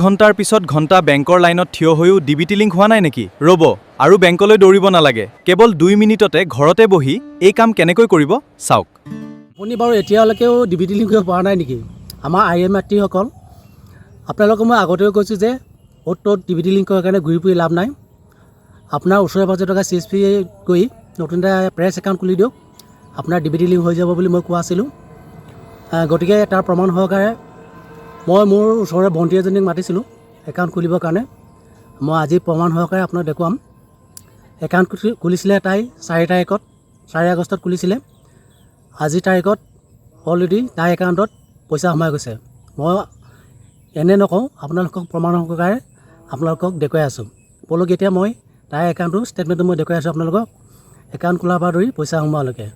ঘণ্টাৰ পিছত ঘণ্টা বেংকৰ লাইনত থিয় হৈও ডিবিটি লিংক হোৱা নাই নেকি? ৰ'ব, আৰু বেংকলৈ দৌৰিব নালাগে। কেৱল 2 মিনিটতে ঘৰতে বহি এই কাম কেনেকৈ কৰিব চাওক। আপুনি বাৰু এতিয়ালৈকেও ডিবিটি লিংক কৰিব পৰা নাই নেকি? আমাৰ আই মাতৃসকল, আপোনালোকক মই আগতেও কৈছোঁ যে অ'ত ত'ত ডিবিটি লিংকৰ কাৰণে ঘূৰি ফুৰি লাভ নাই। আপোনাৰ ওচৰে পাঁজৰে থকা চিএছপি গৈ নতুন এটা ফ্ৰেছ একাউণ্ট খুলি দিয়ক, আপোনাৰ ডিবিটি লিংক হৈ যাব বুলি মই কোৱা আছিলোঁ। গতিকে তাৰ প্ৰমাণ সহকাৰে মই মোৰ ওচৰৰে ভণ্টি এজনীক মাতিছিলোঁ একাউণ্ট খুলিবৰ কাৰণে। মই আজি প্ৰমাণ সহকাৰে আপোনাক দেখুৱাম। একাউণ্ট খুলিছিলে তাই 4 তাৰিখত, 4 আগষ্টত খুলিছিলে। আজিৰ তাৰিখত অলৰেডি তাইৰ একাউণ্টত পইচা সোমাই গৈছে। মই এনে নকওঁ, আপোনালোকক প্ৰমাণ সহকাৰে আপোনালোকক দেখুৱাই আছোঁ। ব'লক, এতিয়া মই তাইৰ একাউণ্টটো ষ্টেটমেণ্টটো মই দেখুৱাই আছোঁ আপোনালোকক, একাউণ্ট খোলাৰ পৰা ধৰি পইচা সোমোৱালৈকে।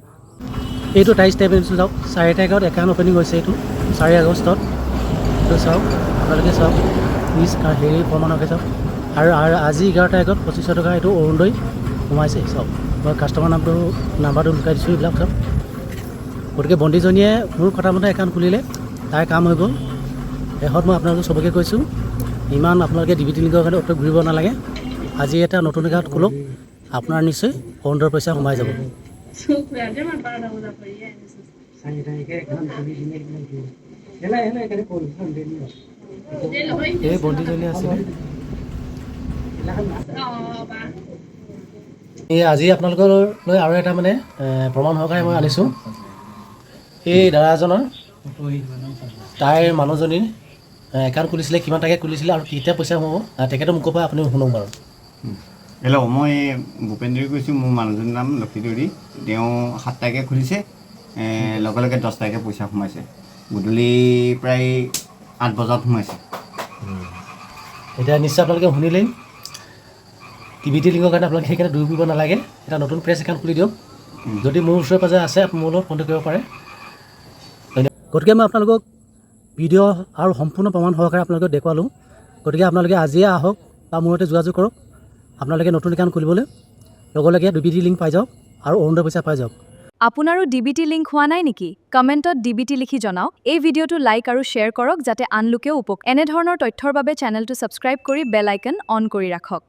এইটো তাইৰ ষ্টেটমেণ্টটো চাওক। 4 তাৰিখত একাউণ্ট অ'পেনিং হৈছে এইটো, 4 আগষ্টত। এইটো চাওক, আপোনালোকে চাওক, নিজ হেৰি প্ৰমাণকে চাওক। আৰু আজি 11 তাৰিখত 2500 টকা এইটো অৰুণোদয় সোমাইছে। চাওক, মই কাষ্টমাৰ নামটো, নাম্বাৰটো লুকাই দিছোঁ। এইবিলাক চাওক। গতিকে ভণ্টিজনীয়ে মোৰ কথা মতে একাউণ্ট খুলিলে, তাইৰ কাম হৈ গ'ল। শেষত মই আপোনালোকক চবকে কৈছোঁ, ইমান আপোনালোকে ডিবিটি লিংকৰ কাৰণে অ'ত ঘূৰিব নালাগে। আজি এটা নতুন একাউণ্ট খোলক, আপোনাৰ নিশ্চয় অৰুণোদয়ৰ পইচা সোমাই যাব। 4 তাৰিখে এই ভণ্টিজনী আছিলে। এই আজি আপোনালোকলৈ আৰু এটা মানে প্ৰমাণ সহকাৰে মই আনিছোঁ। এই দাদা এজনৰ, তাইৰ মানুহজনীৰ একাউণ্ট খুলিছিলে, কিমান তাৰিখে খুলিছিলে আৰু কেতিয়া পইচা সোমাব, তেখেতৰ মুখৰ পৰা আপুনি শুনক বাৰু। হেল্ল', মই ভূপেন দেউৰী কৈছোঁ। মোৰ মানুহজনীৰ নাম লক্ষী দেউৰী। তেওঁ 7 তাৰিখে খুলিছে, লগে লগে 10 তাৰিখে পইচা সোমাইছে। গধূলি প্ৰায় 8 বজাত সোমাইছে। এতিয়া নিশ্চয় আপোনালোকে শুনিলেই, ডিবিটি লিংকৰ কাৰণে আপোনালোকে সেইকাৰণে দৌৰি ফুৰিব নালাগে। এটা নতুন ফ্ৰেছ একাউণ্ট খুলি দিয়ক। যদি মোৰ ওচৰে পাঁজৰে আছে, আপুনি মোৰ লগত কণ্টেক্ট কৰিব পাৰে। ধন্যবাদ। গতিকে মই আপোনালোকক ভিডিঅ' আৰু সম্পূৰ্ণ প্ৰমাণ সহকাৰে আপোনালোকক দেখুৱালোঁ। গতিকে আপোনালোকে আজিয়ে আহক বা মোৰ সৈতে যোগাযোগ কৰক। আপোনালোকে নতুন একাউণ্ট খুলিবলৈ লগে লগে ডিবিটি লিংক পাই যাওক আৰু অৰুণোদয় পইচা পাই যাওক। আপোনাৰো ডিবিটি লিংক হোৱা নাই নেকি? কমেণ্টত ডিবিটি লিখি জনাওক। এই ভিডিঅ'টো লাইক আৰু শ্বেয়াৰ কৰক, যাতে আন লোকেও এনেধৰণৰ তথ্যৰ বাবে চেনেলটো ছাবস্ক্ৰাইব কৰি বেল আইকন অন কৰি ৰাখক।